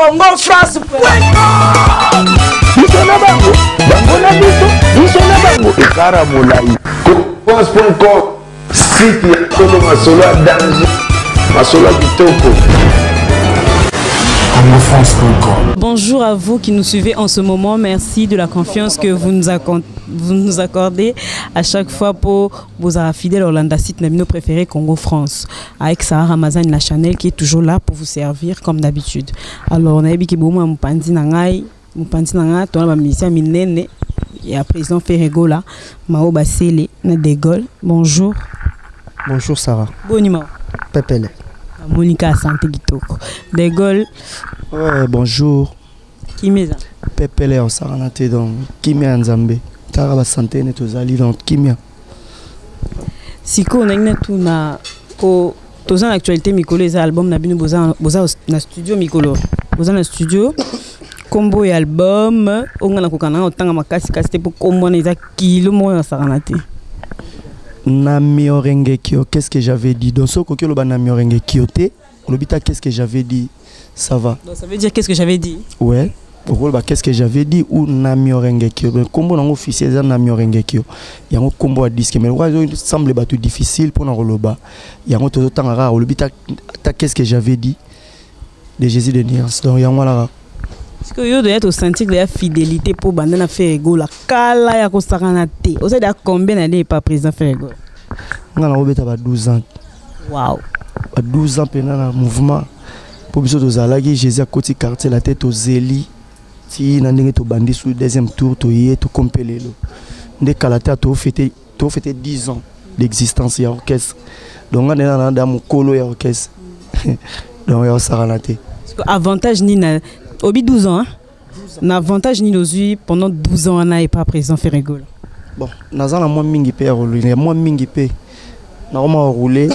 Congo France. Biso na bango, bango na biso, biso na bango. Ekara molai. France.com, site ya solo, masolo ya danger, masolo ya kitoko. Bonjour à vous qui nous suivez en ce moment. Merci de la confiance que vous nous accordez à chaque fois pour vous avoir fidèle Orlando site na bino préféré Congo France. Avec Sarah Ramazan, la Chanel qui est toujours là pour vous servir comme d'habitude. Alors, on a vu que bon, mopanzi na ngai, mopanzi na ngai, toza ba musicien minene ya président Ferre Gola, Mao Basele na De Gaulle. Bonjour. Bonjour Sarah. Boni Mao? Pepele. Monica santé kitoko. De Gaulle. Ouais, bonjour. Kimeza. Pepele osakana te, donc kimia ya Nzambe. Taka ba santé ne tozali, donc kimia. Sikoyo nangi natuna ko toza na actualité mikolo, eza album na bino. Boza na studio mikolo, boza na studio. Nkombo ya album oyo nga nakoka nanga otanga makasi kasi te, mpo nkombo wana eza kilo moko nasakana te. Namio Rengekyo, qu'est-ce que j'avais dit? Donc soki okoki oloba Namio Rengekyo te, olobi ta qu'est-ce que j'avais dit, ça va. Donc ça veut dire qu'est-ce que j'avais dit? Ouais, okoloba qu'est-ce que j'avais dit ou Namio Rengekyo. Nkombo nango officiel eza Namio Rengekyo, yango nkombo ya disque, mais lokola semble bato difficile mpona koloba yango, tozotanga kaka, olobi ta qu'est-ce que j'avais dit de Jésus de nuance. Donc yango wana kaka. Sikoyo yo doya tosentir deya fidélité mpo banda na Ferre Gola kala ya kosakana te. Oza deya combien na epa président Ferre Gola? Nga nakobeta ba 12 ans. Wow. Ba 12 ans mpena na mouvement, mpo biso tozalaki Jésus akoti quartier la te, tozeli ti na ndenge tobandi su deuxième tour, toye tokomi mpe lelo nde kala te tofete 10 ans d'existence ya orchestre. Donc nga nde na da mokolo ya orchestre, donc ya osakana te. Avantage nini na obi 12 ans, hein? Na avantage nini ozwi pendant 12 ans wana epa président Ferre Gola? Bon, naza na mwa mingi mpe ya roule, mwa mingi mpe nakoma roule,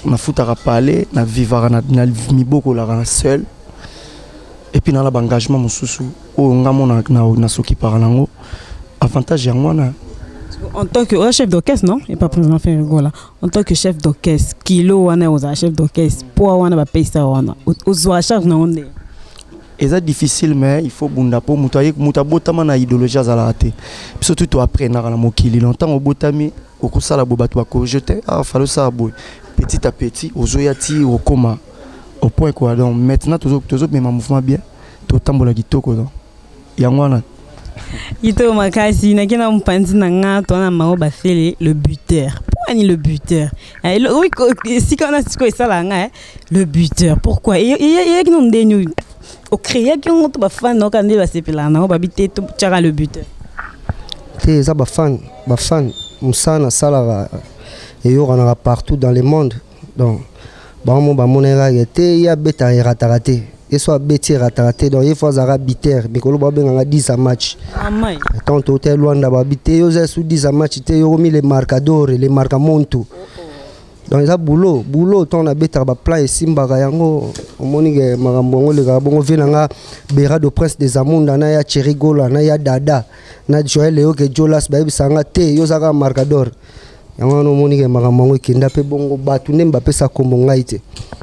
nafutaka pale, navivaka na mibokolaka na seul, et puis nala baengagement mosusu oyo nga mo nasokipaka nango. Avantage yango wana. En tant que chef d'orchestre, non, et pas président Ferre Gola, en tant que chef d'orchestre, kilo wana ozala chef d'orchestre, po wana bapesa wana ozwa charge nango nde? Eza difficile, mais il faut bunda, mpo moto aye, moto abotama na idéologie azalaka te. Biso tu toapprenaka na mokili. Longtemps obotami, okosala boye, bato bakorige te, ah, fallait osala boye. Petit à petit ozoya ti okóma au point quoi. Donc maintenant tozomema mouvement bien, totambola kitoko, donc yango wana. Kitoko makasi. Nake na mopanzi na nga, toza na Mao Bafele, le buteur. Mpo ani le buteur? Esika wana sikoyo esalaka nga le buteur, pourquoi eyaki no ndeni ocréaki yango to bafan naoka nde basepelaka nango, babi te totiaka le buteur? Te, eza bafan. Bafan, mosala nasalaka eyokanaka partout dans le monde. Donc bango mo bamonaki te, ye abetaka, erataka te, ye so abeti, erataka te. Donc ye fo azalaka buteur. Mikolo babenganga 10 a match. Tant tote Lwanda, babi te, yo oza su 10 a match te, yo komi le marcador, le marca montu. Donc eza boulot, boulot. Ntango nabetaka, baplan esimbaka yango. Omoni ke makambo yango elekaka bongo. Vie na nga, Berado Prince des Amunda, na ya Thierry Gola, na ya Dada, na Joel Eyoke Jolas, bayebisaka nga te, yo oza kaka marcador. Yango wana omoni ke makambo yango ekenda mpe bongo. Bato nde bapesa kombo, ngai te.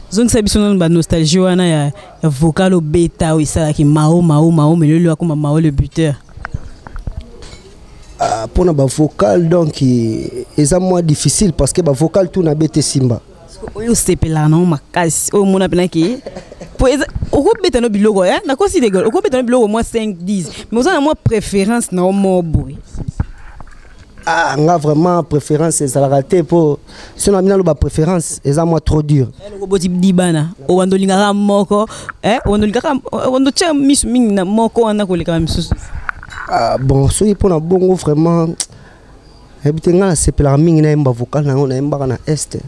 Zongisa biso nano banostalgie wana ya vocal obeta oyo esalaki Mao Mao Mao, melelo akoma Mao le buteur. Ah, mpona bavocal, donc eza mwa difficile parce que bavocal tu nabeta esimba. Oyo osepelaka nango makasi, oyo omona mpenaki po okobeta no biloko nakosi De Gaulle, okobeta no biloko mwa 5 10, mais oza na mwa préférence na yo mo boye? Ah, nga vraiment préférence ezalaka te, mpo so na bino aloba préférence eza mwa trop dur. Eloko boti dibana obanda olingaka moko, obanda olingaka, obanda otia miso mingi na moko wana koleka misusu. Ah, bon, soki mpona bongo, vraiment yebi te. Nga nasepelaka mingi nayemba vocal na yango nayembaka na este.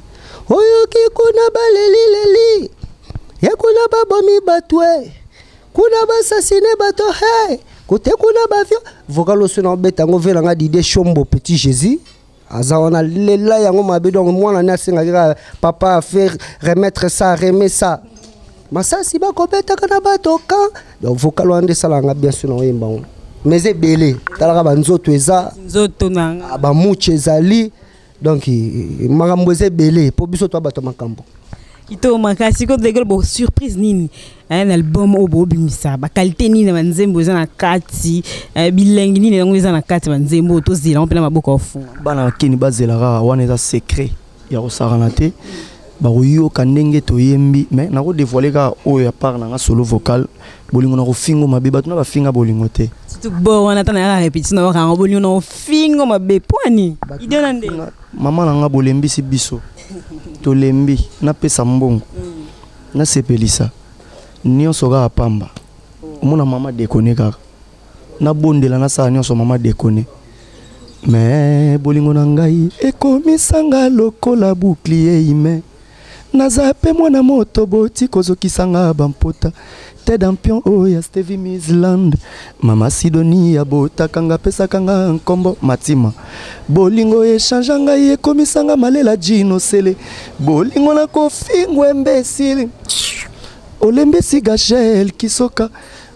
Oyoki kuna balelileli ye, kuna babomi bato e, kuna basasine bato he, kote kuna bavio. Vocal oso na obeta yango velanga Didie Shombo, petit Jésus aza wana, lela yango mabe. Donc mwana ne asengaki kaka papa faire remettre ça, remet ça, masasi bakobetaka na bato kan. Donc vocal wana nde esalaka bien sûr na oyemba yango, mais eza ebele. Talaka banzoto eza nzoto nanga. Bamuchi ezali. Donc makambo eza ebele, mpo biso toa bato ya makambo. Kitoko makasi. Ko degol bo surprise nini un album oyo bobimisa, baqualité nini na banzembo eza na kati, bilengi nini yango eza na kati, banzembo oyo tozela ngo mpena maboko aofunga? Bana kini bazela kaka, wana eza secret ya kosakana te. Bakoyoka ndenge toyembi, mais nakodévoile kaka oyo ya part na nga, solo vocal, bolingo na kofingo mabe. Bato na bafinga bolingo te. Surtout bo wana, ata nayaka répétition, nayokaka yango, bolingo na ofingo mabe. Poani idée na nde? Mama na nga, bolembisi biso, tolembi. Napesa mbongo, nasepelisa nyonso kaka pamba. Omona mama dekone kaka, nabondela, nasala nyonso, mama dekone. Me bolingo na ngai ekomisanga lokola bouclier humain. Naza mpe mwana moto, boti kozokisanga bampota te. Dampion oyo ya Stevie Misland, mama Sidoni abotakanga, apesaka nga nkombo Matima. Bolingo echange ngai, ekomisanga malela jino sele. Bolingo na kofingwa imbécile, olembisi Gachel Kisoka,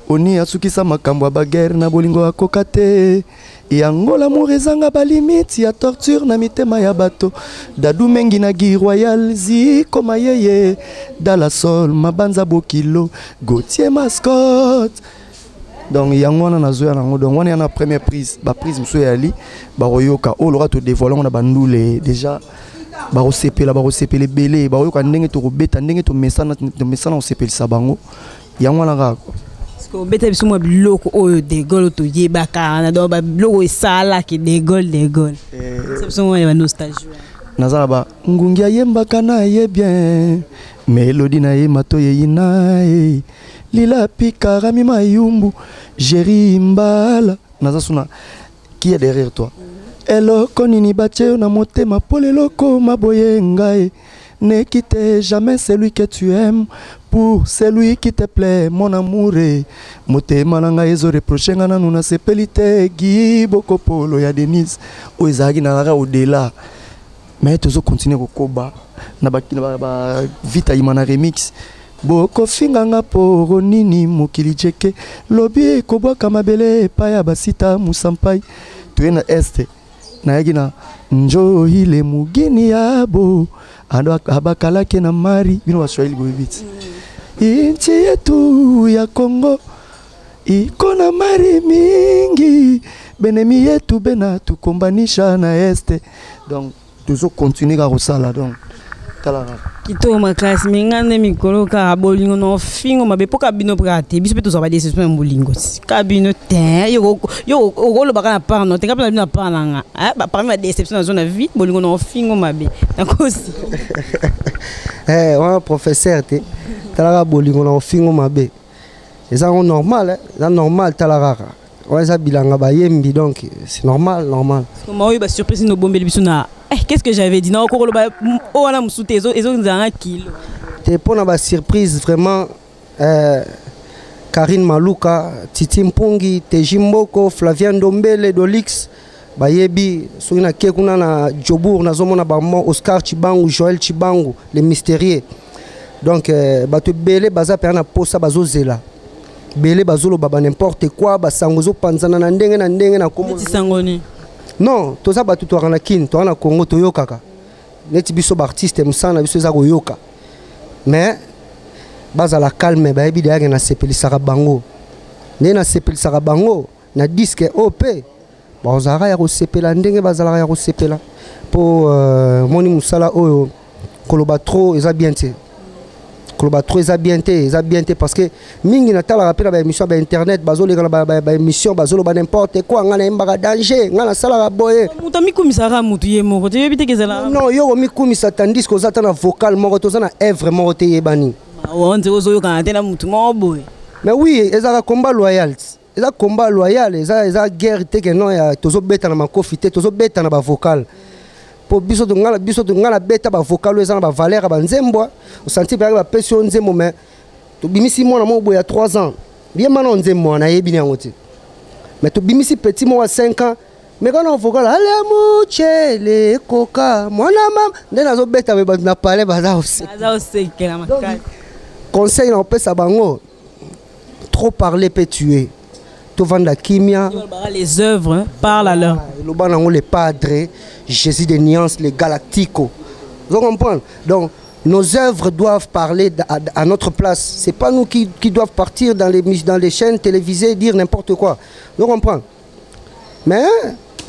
oni asukisa makambo ya baguerre na bolingo akoka te. Yango l'amour ezanga balimite ya torture na mitema ya bato. Dadu Mengi na Gi Royal, Ziko Mayeye, Dalasol Mabanza, Bokilo Gautier Mascotte. Donc yango wana nazoya nango. Donc wana ya na première prise, baprise mosusu eyali, bakoyoka oyo loka todévoile yango na bandule déjà, bakosepela, bakosepela ebele. Bakoyoka ndenge tokobeta, ndenge tomesana, tomesana kosepelisa bango. Yango wana kaka. Obeta biso mwa biloko oyo de Gaulle toyebaka wana, donc babiloko esalaki de Gaulle, de Gaulle biso mwa ya banostalgie. Naza na bangungi ayembaka na ye bien, mélodie na ye matoyei na ye lila pikarami mayumbu Géri Mbala. Naza suna qui est derrière toi, eloko nini batie yo na motema mpo lelo koma boye? Ngai ne quitte jamais celui que tu aimes pour celui qui te plaît, mon amour. Motema na ngai ezoreproche nga nanu nasepeli te. Gi Bokopolo ya Denise oyo ezalaki na kaka au-delà, mais tozokontinue kokoba na bavita yima na remix. Bokofinganga poro nini? Mokili jeke lobi ekobwaka mabele epai ya basita musampai. Toye na este, nayaki na njohile mugini yabo abakalaki na mari. Bino Baswahili boyebi ti inchi yetu ya Kongo iko na mari mingi, benemi yetu bena tukombanisha na este. Donc tozokontinue kaka kosala, donc tala kaka. Kitoko makasi. Me ngai nde mikolo kaka bolingo na ofingo mabe, mpo ka bino kaka te, biso mpe tozwa badécision ya bolingo ti ka bino te. Yo okolobaka na part no te, nga mpe na bino na part na nga. Parmi badéception nazo na vie, bolingo na ofingo mabe, nakosi. Wana professeur te. Talaka, bolingo na ofingo mabe eza yango normal, eza normal. Tala kaka, wana eza bilanga bayembi, donc c'est normal, normal. Ma oyo basurprise nini obombeli biso na qu'est-ce que j'avais dit? Na okokoloba oyo wana mosusu te, ezozalanga kilo. Te, mpo na basurprise vraiment, Karine Maluka, Titi Mpungi, Teji Mboko, Flavien Ndombele, Dolix bayebi. Soki nake kuna na Jobourg, nazomona bamo Oscar Chibangu, Joël Chibangu le mystérieux. Donc bato ebele baza mpenza na posa, bazozela ebele, bazoloba ba n'importe quoi, basango ezopanzana na ndenge na ndenge na kombo. Neti sango nini? Non, toza bato, toyaka na Kini, toyaka na Congo, toyokaka neti biso baartiste, mosala na biso eza koyoka. Mais bazala calme, bayebi deyake nasepelisaka bango ndenge nasepelisaka bango na disque oyo, mpe bazalaka ya kosepela ndenge bazalaka ya kosepela. Mpo moni mosala oyo, koloba trop eza bien te, koloba trop eza bien te, eza bien te, parce que mingi natalaka mpe na baémission ya bainternet, bazoleka na baémission, bazoloba n'importe quoi. Ngai nayembaka danger, ngai nasalaka boye. Moto amikumisaka motu ye moko te, yoyebi te kezala. Non, yo komikumisa tandis que oza ata na vocal moko te, oza na œuvre moko te yebani. Nzela ozoyokana te na motu moko boye. Mais oui, ezalaka combat loyal, eza combat loyal, eza guerre te ke non ya tozobeta na makofi te, tozobeta na bavocal. Mpo biso tongala, biso tonga na beta bavocal oyo eza na bavaleur ya banzembo. Osanti mpeyaki bapesi yo nzembo, mais tobimisi mwana moko boye ya 3 ans, yemba na nzembo wana, ayebi ni yango te. Mais tobimisi petit moko ya 5 ans, mais kana vocal ale muchele ekoka mwana mama nde nazobeta boye, bato na palais baza Aza osekela makasi. Conseil na kopesa bango, trop parler peut tuer. Tovanda kimia. Les œuvres parlent à leur Eloba nango le padre Jésus de nuance, le galactico, ozo comprendre? Donc Nos œuvres doivent parler à notre place. C'est pas nous qui doivent partir dans les chaînes télévisées et dire n'importe quoi. Vous comprenez? Mais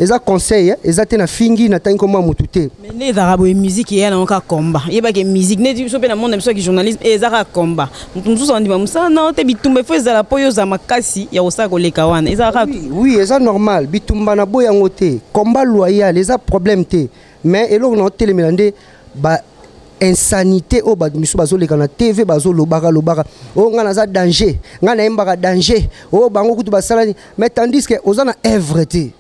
eza conseil, hein? Eza te na fingi na tangi komwa mutu te. Mais nde ezalaka boye, musique eya nango kaka combat. Yebake musique neti biso mpe na monde na biso ya kijournalisme eza kaka combat. Moto mosusu andima mosala nao te, bitumba efo ezala mpo yo ozala makasi ya kosala koleka wana ezalaka. Oui, oui, eza normal, bitumba na boya yango te, combat loyal eza problème te. Mais eloko na otelemela nde ba insanité oyo bato misusu bazoleka na TV, bazolobaka lobaka: oyo ngai naza danger, ngai nayembaka danger, oyo bango kutu basalani. Mais tandis que oza na œuvre te,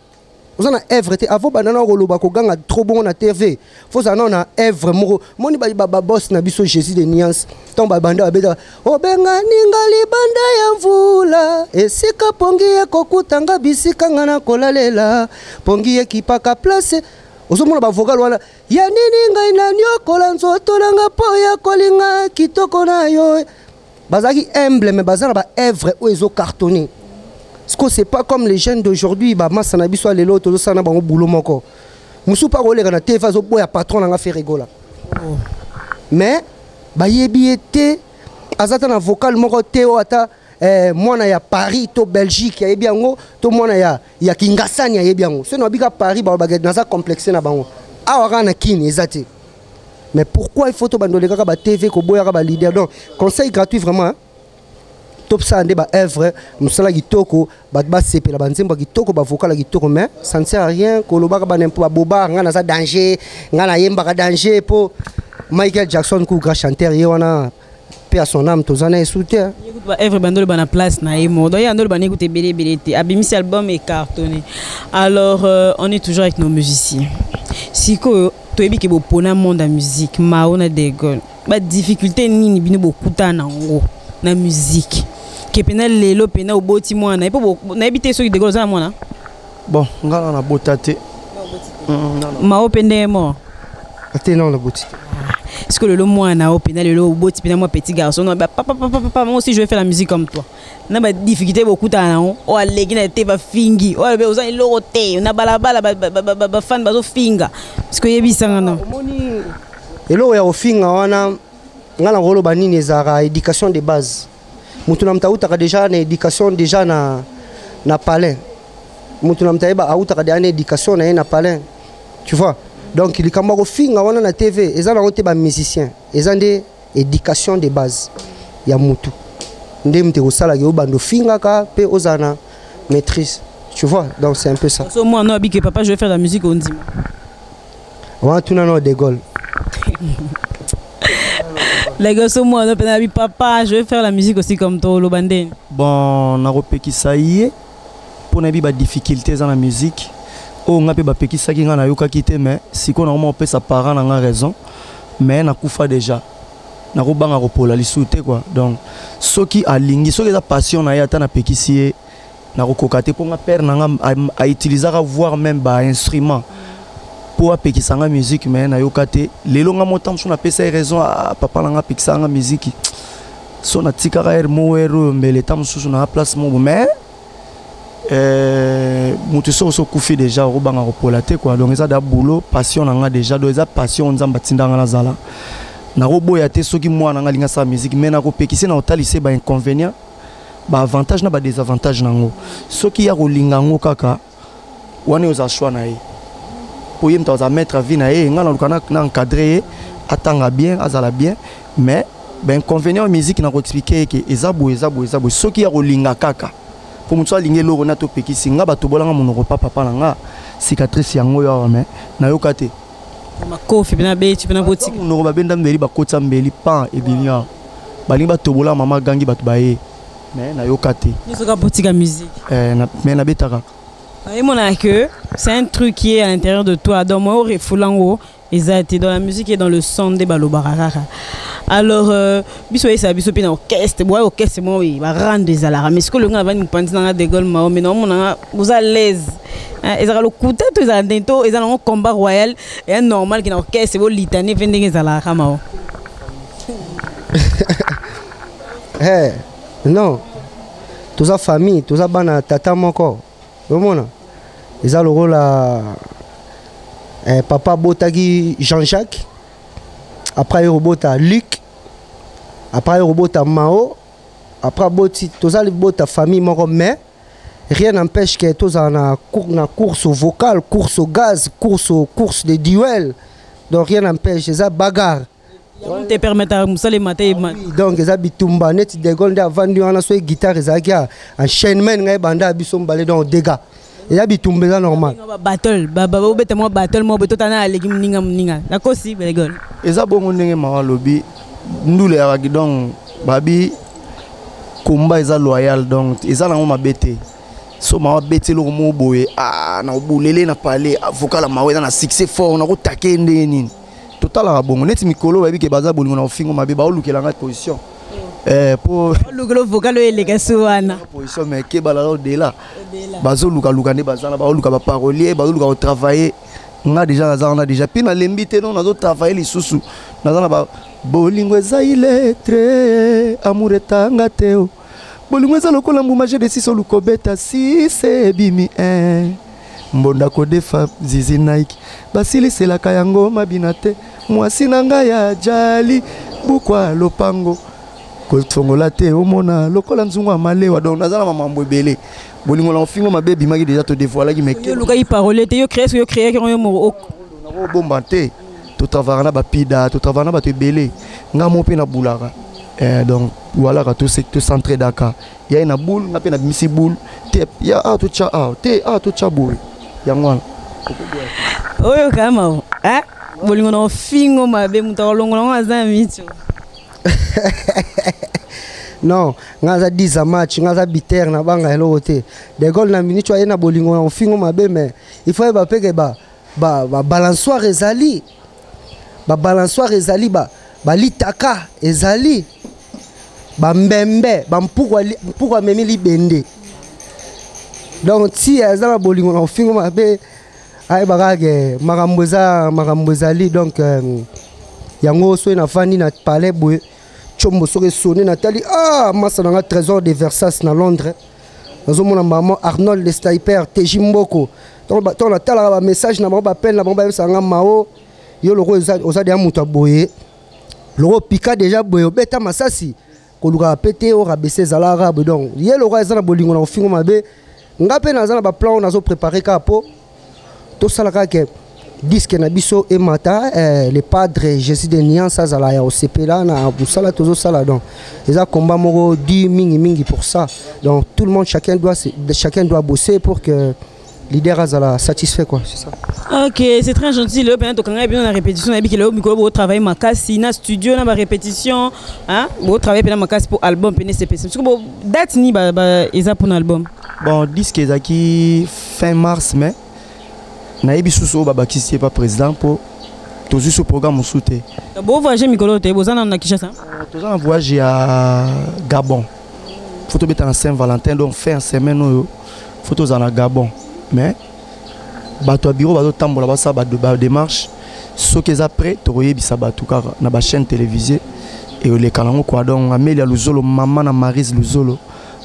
oza na œuvre te. Avant banda na koloba, koganga trop bongo na TV, faut ozala nao na œuvre moko. Moni babos na biso, Jésus de Nuance, ntango babanda babetaka obenganinga libanda ya mvula, esika pongi ekokutanga bisika nga na kolalela, pongi ekipaka place. Ozomona bavocal wana ya nini? Ngai naniokola nzoto nanga mpo ya kolinga kitoko na yo. Bazalaki humble, mais baza na baœuvre oyo ezocartonne. Parce que c'est pas comme les jeunes d'aujourd'hui, bamasa na biso ya lelo, tozosala na bango boulot moko. Mosusu mpa koleka na TV, azoboya patron nanga Ferre Gola, mais bayebi ye te, aza ata na vocal moko te oyo ata mwana ya Paris to Belgique ayebi yango, to mwana ya Kingasani ayebi yango. Soki nabika Paris, balobaka naza complexe na bango. Awa kaka na Kini eza te. Mais pourquoi il faut tobanda kaka batv koboyaka baleader? Donc conseil gratuit vraiment, hein? Topesala nde baœuvre, mosala kitoko, bato basepela, banzembo ya kitoko, bavocal ya kitoko. Mais ça ne sert à rien kolobaka banempo baboba: ngai naza danger, ngai nayembaka danger. Mpo Michael Jackson ku grand chanteur ye wana, mpe à son âme, toza na esu te. Baœuvre bando oloba na place na ye moko. Donc ye ando oloba nekuta ebele ebele te, abimisi album ecartonné. Alors on est toujours avec nos musiciens. Sikoyo toyebi ke bopona monde ya musique, Mao na De Gaulle, badifficulté nini bino bokutana nango na musique ke pena lelo pena oboti mwana ye? Mpo nayebi te soki De Gaulle oza na mwana. Bon, nga na nabota te. Mao mpe ndenge moko. Te, non, naboti te. Est-ce que lelo mwana o pena lelo oboti pena mwa petit garçon non, ba papa, papa, papa, moi aussi je vais faire la musique comme toi, na ba difficulté bokutana nango, oyo aleki na te, bafingi, oyo alobi oza eloko te na balabala, bafani bazofinga, parce que oyebisanga na Omoni eloko ya kofinga wana, ngai na koloba nini? Ezalaka éducation de base. Moto na moto autaka déjà na éducation, déjà na palin. Moto na moto ayeba autaka déjà na éducation na ye na palin, tu vois. Donc likambo ya kofinga wana na TV eza nango te. Bamusicien eza nde éducation de base ya mutu nde moto ekosalaka obanda ofingaka mpe ozala na maîtrise, tu vois. Donc c'est un peu ça. So mwana oyo abike: papa, je vais faire la musique, ondima? Wana tuna no De Gaulle. Lego, so mwana mpena abi: papa, je vais faire la musique aussi comme toi, oloba ndeni? Bon, nakopekisa ye mpo nayebi badifficulté eza na musique oyo. Nga mpe bapekisaki nga, nayokaki te. Mais sikoyo nakoma kopesa parent na nga raison, mais nakufa déjà, nakobanga kopola lisusu te quoi. Donc soki alingi, soki eza passion na ye, ata napekisi ye, nakokoka te, mpo nga père na nga autilisaka voire même bainstrument mpo apekisa nga musique, mais nayoka te. Lelo nga mota mosusu napesa ye raison. Ah, papa na nga apekisaka nga musique, so natikaka ere mo ere oyo mbele ta mosusu na place moko. Mais moto soki oso okufi déjà, okobanga kopola te quoi. Donc eza da boulot, passion na nga déjà. Donc eza passion Nzambe atindanga nazala. Nakoboya te soki mwana nga alingi asala musique, mais nakopekisi na kotalisa ye bainconvénient, baavantage na badésavantage nango. Soki ya kolinga yango kaka wana, ozala choix na ye, po ye moto azala maître à vie na ye. Ngai naluka na encadre ye, atanga bien, azala bien, mais bainconvénient ya musique nakoexpliquer ye ke eza boye, eza boye, eza boye. Soki ya kolinga kaka, po moto alingi eloko na topekisi nga, bato bolanga monoko pa papa na nga, cicatrice yango oyo awa, mais nayoka te. Makofi mpena beti mpena botika. Monoko babenda mbeli, bakotisa mbeli pan ebimi awa, balingi batobola mama, gangi bato baye, mais nayoka te. Nyonso kaka botika musique. Mais nabetaka. Emonaka que c'est un truc qui est à l'intérieur de toi, donc moi orefulango eza te. Dans la musique et dans le son nde balobaka kaka. Alors biso oyesaka biso mpe na orchestre boya, orchestre mo oyo barando ezalaka, mais sikoyo longa navandi mopanzi nanga De Gaulle, Mao, mais naomonanga boza à l'aise. Ezalaka lokuta to ezala ndenge to eza nango combat royal eya normal ke na orchestre bolitane mpe ndenge ezalaka, Mao? Hey, non, toza famille, toza bana tata moko. Omona eza lokola papa abotaki Jean-Jacques. Après aye kobota Luc, après aye kobota Mao, après aboti, toza libota famille moko, mais rien n'empêche que tozala na, na course au vocal, course au gaz, course au course de duel. Donc rien n'empêche, eza bagarre. Yango te permettre mosalema te. Ah oui, donc eza bitumba neti De Gaulle nde avandi wana, soki guitare ezalaki ya enchaînement ngai ebanda ya biso mibale, donc dégâts eza bitumba, eza normal. Battle, obeta mwa battle mwa boye, totana aleki moninga moninga nakosi De Gaulle. Eza bongo ndenge mawa alobi, ndule yakaki. Donc babi komba eza loyal, donc eza nango mabe te. So mawa abeti eloko moko boye, ah, na obulele na pale vocal ya mawa eza na succès fort, nakotake ndenge nini. Totalaka bongo neti mikolo bayebi ke baza bolingo na ofingo mabe, baolukela ngai position po olukela vocal oyo eleka so wana. Position, mais kebala au-delà bazolukaluka nde baza na baoluka baparolier, bazoluka kotravailler. Nga déjà naza wana déjà, mpe nalembi te. Non, nazotravailler lisusu, naza na ba bolingo eza illettré, amour etanga te o bolingo eza lokola mbuma je de six, oluka obeta six ebimi 1 mbonda kodefa zizi Nike basiliselaka yango mabina te. Mwasi na ngai ya jali bukwa lopango kofongola te, omona lokola nzungu ya malewa. Donc naza na mamambo ebele. Bolingo na ofingo mabe ebimaki déjà, todévoilaki. Mais yo olukaki parole te, yo créer, yo créer yo moko. Nakobomba te, totravaka na bapida, totravaka na bato ebele. Nga mo mpe nabulaka. Donc walaka tocentraidaka yaye na boule, nga mpe nabimisi boule te ya awa, totya awa te, awa totya boye, yango wana. Oyo kama bolingo na ofingo mabe, moto akolongola ngo aza mitio. Non, nga aza 10 a match, nga aza bitere na banga eloko te. De Gaulle na minute aye na bolingo na ofingo mabe, mais il faut yeba mpe ke ba balançoire ezali, ba balançoire ezali, ba balitaka ezali, bambembe, bampuku, mpuku amemi libende. Donc ti aza na bolingo na ofingo mabe, ayeba kaka ke makambo eza, makambo ezali. Donc yango soki nafandi na palais boye, tshombo soki esone, natali, ah, masa na nga Trésor de Versas na Londres, nazomona mama Arnold le Sniper TJ Mboko. Ntango natalaka bamessage na bango, bapele na bango, bayebisaka nga: "Mao, yo loko oza deya moto ya boye, loko opika deja boye, obeta masasi, kolukaka pe te orabese, ezalaka boye." Donc ye loko eza na bolingo na kofingo mabe, nga mpe naza na baplan oyo nazoprépare kaka mpo tosala kaka ke disque na biso emata, le Padre Jésus de Nuance azala ya kosepela na mosala tozosala. Donc eza combat moko di mingi mingi pour ça. Donc tout le monde, chacun doit bosser pour que leader azala satisfait, quoi, c'est ça. Ok, c'est très gentil. Lelo mpena tokanga bino na répétition. Nayebi ke lelo mikolo botravaille makasi na studio na barépétition, botravaille mpena makasi mpo album pene cpc. Soki bo date nini eza mpona album? Bon, disque ezalaki fin mars, mais nayebi susu oyo babakisi ye pa président mpo tozwi so programme mosusu te. Bovoyage mikolo te, boza nano na Kinshasa? Toza na voyage ya Gabon, faut tobeta na Saint Valentin. Donc fin semaine oyo faut tozala na Gabon, mais bato ya bureau bazotambola, basala badémarche. Soki eza prêt, tokoyebisa bato kaka na bachaîne télévisée eleka nango, quoi. Donc Amelia Luzolo, mama na Marise Luzolo,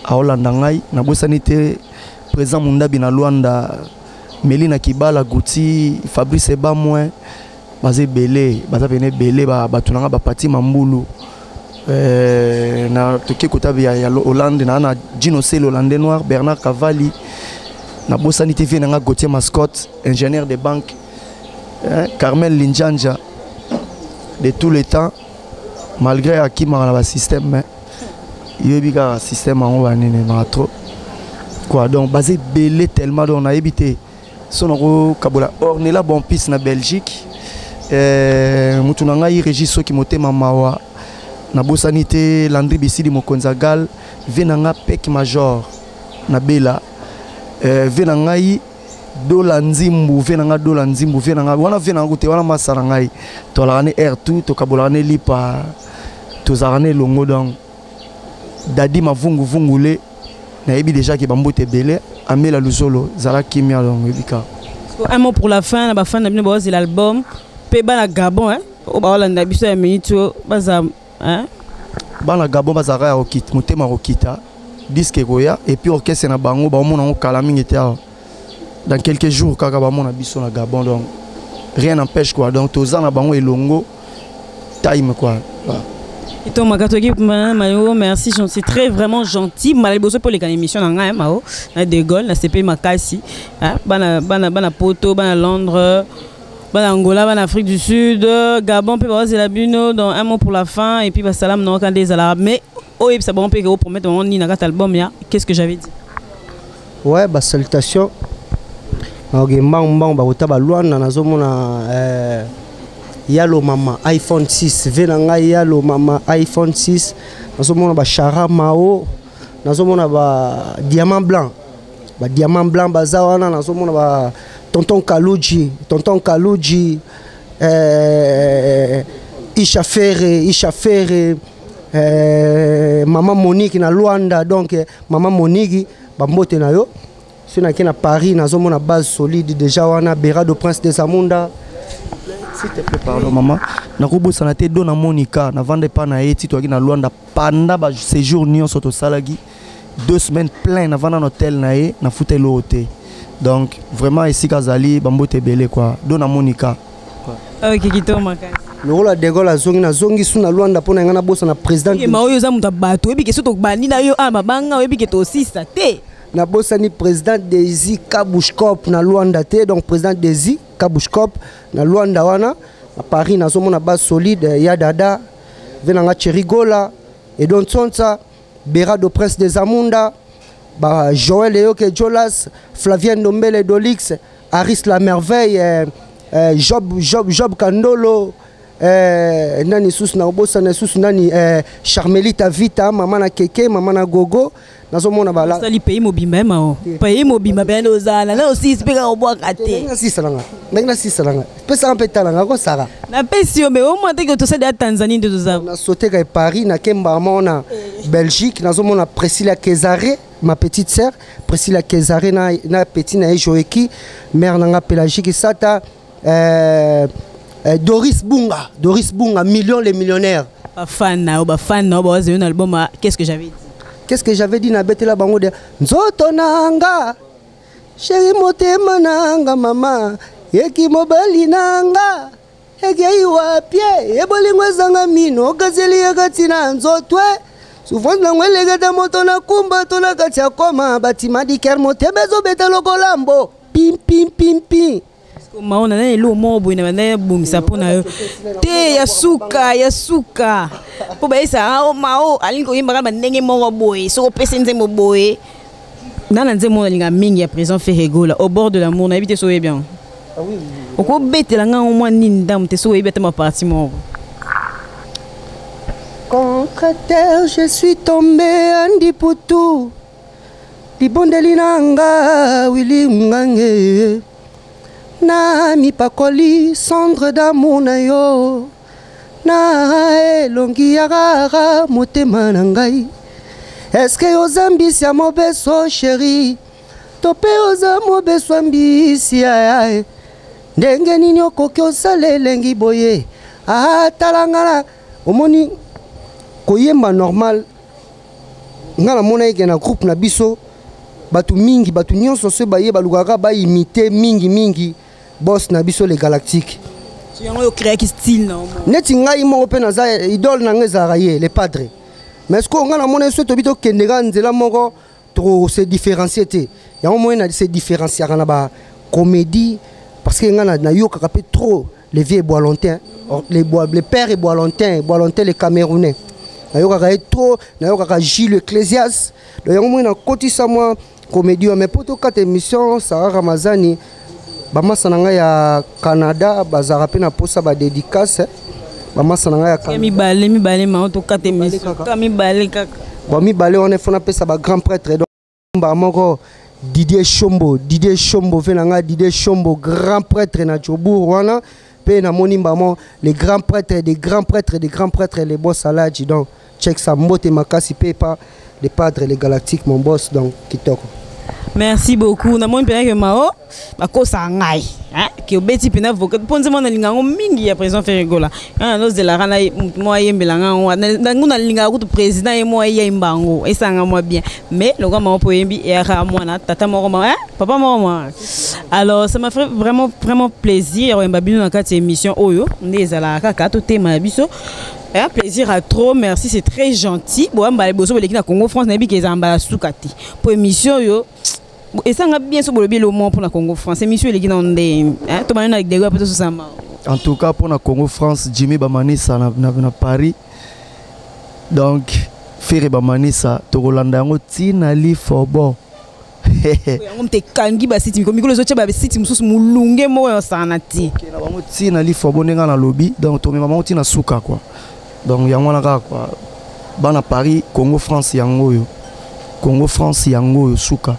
aolanda ngai. Nabosani te président Mundabi na Lwanda, Melina Kibala, Guti, Fabrice Ebamwe, baza ebele, baza pene ebele. Bato na nga bapati mambulu, na toke kota ya Hollande na Gino Sel, Hollandais noir, Bernard Cavalli. Nabosani te vie na nga Gautier Mascotte, ingénieur de banque, hein, Carmel Linjanja de tous les temps, malgré akimaka na basystème, mais yoyebi kaka système yango banini maka trop, quoi. Donc baza ebele tellement, donc nayebi te so nakokabola. Ornela Bompis na Belgique, mutu na ngai Régis Soki motema mawa. Nabosani te Landri Bisili, mokonzi ya gal, vie na nga Pek Major na Bela, vie na ngai Dola Nzimbu, vie na nga Dola Nzimbu, vie na nga wana, vie na nga te wana, masa na ngai, tolaka ne air tout, tokabolaka ne lipa, tozalaka ne elongo. Donc Dadi Mavunguvungule, nayebi déjà ke bambote ebele. Amela Luzolo, zala kimia. Donc oyebi kaka. Un mot pour la fin na bafan na bino baozela album mpe bana Gabon oyo baolanda biso ya minute oyo baza, hein? Bana Gabon bazalaka ya kokita, motema kokita, disque ekoya. Et puis orchestre na bango baomona yango kala mingi te awa, dans quelques jours kaka bamona biso na Gabon. Donc rien n'empêche, quoi. Donc toza na bango elongo. Time quoi. Ito makatoki Mao, merci, c'est très vraiment gentil. Maleboso pour les émission na ngai Mao, na De Gaulle, na CP Makasi, hein, bana bana bana Poto, bana Londres, bana Angola, bana Afrique du Sud, Gabon pe ba la bino dans un mot pour la fin et puis ba salam na des arabes. Mais oyo ça bon pe ko promettre on ni na kat album ya, qu'est-ce que j'avais dit? Ouais, ba salutation. Ok, mbangu mbangu ba kota ba Luanda nazomona Yalo mama iPhone 6 ve na ngai Yalo mama iPhone 6 nazomona ba Chara Mao, nazomona ba Diamant Blanc, ba Diamant Blanc baza wana, nazomona ba Tonton Kaluji, Tonton Kaluji, Isha Ferre, Isha Ferre, Maman Monique na Luanda. Donc Maman Monique bambote na yo. So nake na Paris nazomona base solide déjà wana Berado Prince des Amunda. S'il te plaît, pardon maman, nakobosana te do na Monica navanda epa na ye ti toyaki na Luanda pendant ba séjour nyonso tosalaki 2 semaines plein navanda na hôtel na ye nafuta eloko te. Donc vraiment esika azali bambote ebele quoi, do na Monica. Ok, kitoko makasi. Lokola De Gaulle azongi, nazongi su na Luanda mpona ngai nabosana président. Ma oyo oza moto ya bato, oyebi ke so tobandi na yo mabanga, oyebi ke tosisa te. Nabosani président Desi Kabushkop na Luanda te, donc président Desi Kabushkop na Luanda wana. Na Paris nazomona base solide ya Dada ve nanga Cherigola, Edon Tsonsa, Berado Prince des Amunda, ba Joël Eyoke Jolas, Flavien Ndombele Dolix, Aris la Merveille, Job, Job, Job Kandolo, nani susu na obosana susu nani, Charmelita Vita, mama na Keke, mama na Gogo. Nazomona bala. Sali pays mobimba mao. Pays mobimba ben ozala na aussi spika obwaka te. Ndenge na sisa nanga. Ndenge na sisa nanga. Pesa un peu talanga ko sara. Na pesi yo mais au moins te que to sali à Tanzanie de toza. Na sauté ka Paris na Kemba mona Belgique nazomona Priscilla Kezare, ma petite sœur Priscilla Kezare na petit na Joeki, mère nanga Pélagique Sata, Doris Bunga, Doris Bunga, million les millionnaires. Ba fan na ba fan na ba un album, qu'est-ce que j'avais dit? Qu'est-ce que j'avais dit na betela bango de nzoto nanga chéri motema nanga mama yeki mobali nanga ekei wapi ebolingo ezanga mino okazeli ekati na nzoto souvent nango elekata moto na kumba to na kati ya koma batima diker motema ezobeta lokola mbo pim pim pim pim. Maona na elo moko boye na banda bongisa mpo na yo te ya suka ya suka mpo bayesa o mao alingi koyembaka ba ndenge moko boye soki opesi nzembo boye na nzembo nalinga mingi ya président Ferre Gola au bord de l'amour nayebi te soki oyebi yango. Okobetela nga mwa nini ndambo te soki oyebi ata maparti moko. Contre terre je suis tombé Andy Poutou libondeli nanga Willy Ngange na mipakoli cendre d'amour na yo na elongi ya rara motema na ngai. Est-ce que oza mbisi ya mobeso chéri to pe oza mobeso ya mbisi ya ndenge nini okoki osala elengi boye atalanga na omoni koyemba normal nga namona eke na groupe na biso bato mingi bato nyonso so baye balukaka baimite mingi mingi boss na biso les galactiques. Yango yo créaki style na omo. Neti ngai moko mpe naza idole na ngai ezalaka ye le padre. Mais est-ce que nga namona so tobi tokendeka nzela moko to se différencier te. Yango moyen na se différencier na ba comédie parce que nga na yokaka mpe trop les vieux Bois-Lontin, les bois, les pères Bois-Lontin, Bois-Lontin les Camerounais. Na yokaka ye trop, na yokaka Gilles Ecclésias. Donc yango moyen na kotisa mwa comédie mais po tokata émission Sarah Ramazani bamasa na ngai ya Canada bazalaka mpe na posa ba dédicace bamasa na ngai ya Canada. Mibale, mibale, ma tokata émission. Ka mibale kaka. Bon, mibale wana fona pesa ba grand prêtre donc ba moko Didier Chombo, Didier Chombo ve na ngai Didier Chombo grand prêtre na Jobourg wana pe na moni mbamo les grands prêtres des grands prêtres des grands prêtres les boss aladji donc check ça mbote makasi pe pa les padres les galactiques mon boss donc kitoko. Merci beaucoup. Namoni mpenza ke Mao bakosaka ngai, hein, ke obeti mpenza vocal mpo nzembo nalinga yango mingi ya président Ferre Gola. Nga nazozelaka na motu moko ayembela nga yango, nango nalingaka kutu président ye moko ayemba yango, esanga mwa bien. Mais lokola Mao mpo oyembi, eyaka mwana tata moko ma, hein, papa moko mwa. Alors ça m'a fait vraiment vraiment plaisir ya koyemba bino na kati ya émission oyo nde ezalaka kaka totema ya biso. Un plaisir à trop, merci, c'est très gentil. Boyamba liboso boleki na Congo France, nayebi ke ezala mbala suka te. Po émission oyo esanga bien so bolobi elo moko mpona Congo France. Émission eleki na nde, hein, tobanda na dego mpe tososama. En tout cas mpona Congo France, Jimmy Bamanisa na Paris, donc Ferre Bamanisa, tokolanda yango ntina lifobo. Yango moto ekangi basite mikolo mikolo, ezotia basite mosusu molunge moko ya osala te. Na bango ntina lifobo ndenge nalobi, donc tomema bango ntina suka quoi. Donc yango wana kaka quoi, bana Paris, Congo France yango oyo, Congo France yango oyo suka.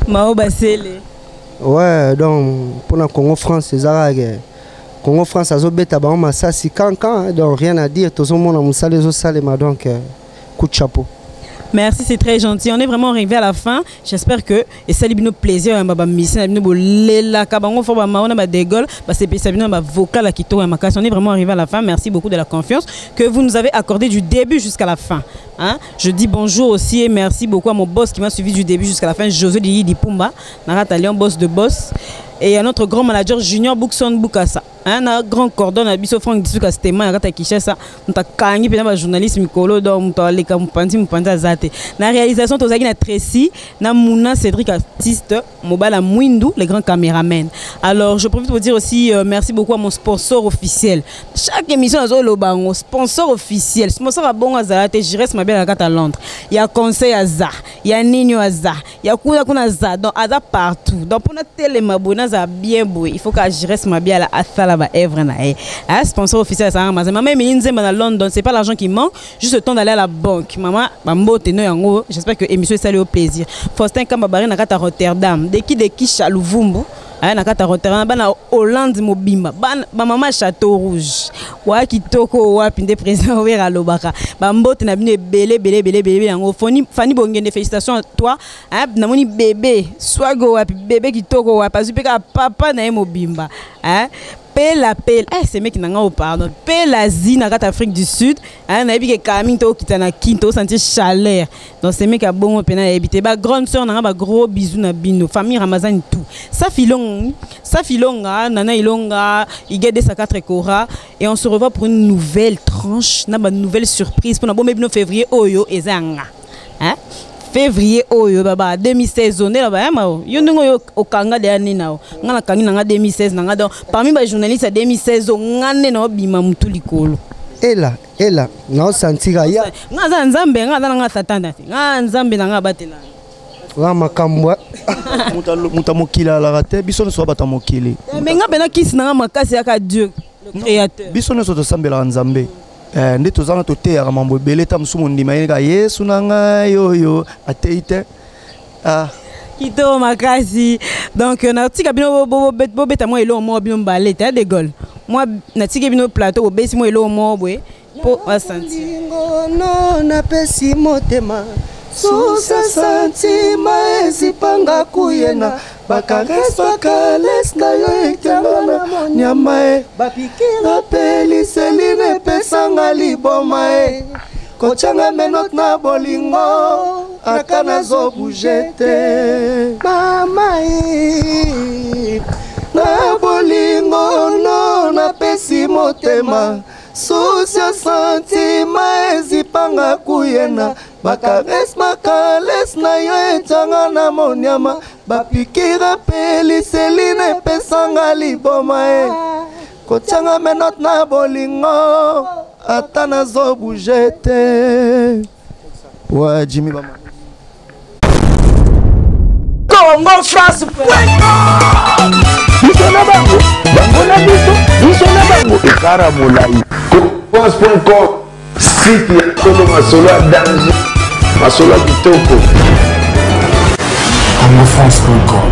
Mao Basele. Ouais, donc mpona Congo France eza kaka Congo France azobeta bango masasi kankan, donc rien à dire, tozomona mosala ezosalema, donc coup de chapeau. Merci, c'est très gentil. On est vraiment arrivé à la fin. J'espère que esali bino plaisir ya ba musicien na bino bolelaka bango fo ba Mao na ba De Gaulle, basepelisa bino na ba vocal ya kitoko ya makasi. On est vraiment arrivé à la fin. Merci beaucoup de la confiance que vous nous avez accordée du début jusqu'à la fin. Hein? Je dis bonjour aussi et merci beaucoup à mon boss qui m'a suivi du début jusqu'à la fin, José Lili Pumba, Narata Lion, boss de boss, et à notre grand manager Junior Bookson Bukasa. Hein, na grand cordon na biso Frank Disuka Stema na kata Kinshasa, moto akangi mpenza bajournaliste mikolo, donc moto aleka mopanzi mopanzi aza te. Na réalisation tozalaki na Tracy na Mouna Cédric, artiste mobala Mwindu, le grand caméraman. Alors je profite pour dire aussi merci beaucoup à mon sponsor officiel. Chaque émission nazoloba yango, sponsor officiel, sponsor abongo azala te, Jires Mabel na kata Londres, ya conseil aza, ya nini aza, ya kuna kuna aza, donc aza partout. Donc mpona telema boye, nazala bien boye, il faut que Jires Mabiala asala baœuvre na ye. Ah, sponsor officiel asalaka maza mama Emili Nzemba na London. C'est pas l'argent qui manque, juste le temps d'aller à la banque. Mama bambote no yango, j'espère que émission esali au plaisir. Faustin Kamba Bari na kati ya Rotterdam, deki deki Chaluvumbu aya na kati ya Rotterdam, bana Hollande mobimba, bana bamama Château Rouge wa kitoko wapi nde président Wera alobaka, bambote na bino ebele ebele ebele ebele yango. Fani, Fani Bongende, félicitations à toi, hein. Namoni bébé swago wapi, bébé kitoko wapi, azwi mpe kaka papa na ye mobimba, hein. Pela pela, eh, semeki na nga o, pardon, pela zi na kati Afrique du Sud, hein, nayebi ke kala mingi tokokita na Kini, tosentir chaleur. Donc semeki ya bongo mpena nayebi te. Bagrande sœur na nga, bagros bisous na bino, famille Ramazani tout, Safilong, Safilonga, Nana Ilonga, Igede sa 4 Cora. Et on se revoit pour une nouvelle tranche na ba nouvelle surprise mpona bombe bino février oyo eza yanga, hein? Février oyo baba 2016 nde na bayama yo ndenge oyo okanga deya nini na yo, nga nakangi na nga 2016 na nga. Donc parmi bajournaliste ya 2016 o, nga nde na obima mutu likolo. Ela ela naosantika ya. Nga aza na Nzambe, nga aza na nga Satan te, nga Nzambe na nga abatela. Nga makambo. Moto ya mokili alaka te, biso nyonso bato ya mokili. Me nga mpena kisi na nga makasi yaka Dieu le créateur. Biso nyonso tosambelaka Nzambe. Nde toza na toteyaka mambo ebele, ta mosusu mondima ye kaka Yesu na ngai oyo atei te, ah. Kitoko makasi. Donc natika bino bobeta mwa eloko moko bino mibale te. De Gaulle, mwa natiki bino plateau, bobesi mwa eloko moko boye mpo basentir. Ngono napesi motema susa santima ezipanga kuyena bakarese bakalese na yo etengana nyama e napeliseli epesanga liboma e kotianga menote na bolingo ata nazobouger te mama e na bolingo no napesi motema susi santima ezipanga kuyena bakarese makalese na yo etianga na monyama bapikira peliseli epesanga liboma e kotianga menote na bolingo ata nazobouger te. Ouais, Jimmy Bama. Congo France. Biso na bango, bango na biso, biso na bango ekara molai. France.com, site ya solo, masolo ya danger, masolo ya kitoko. congofrance.com.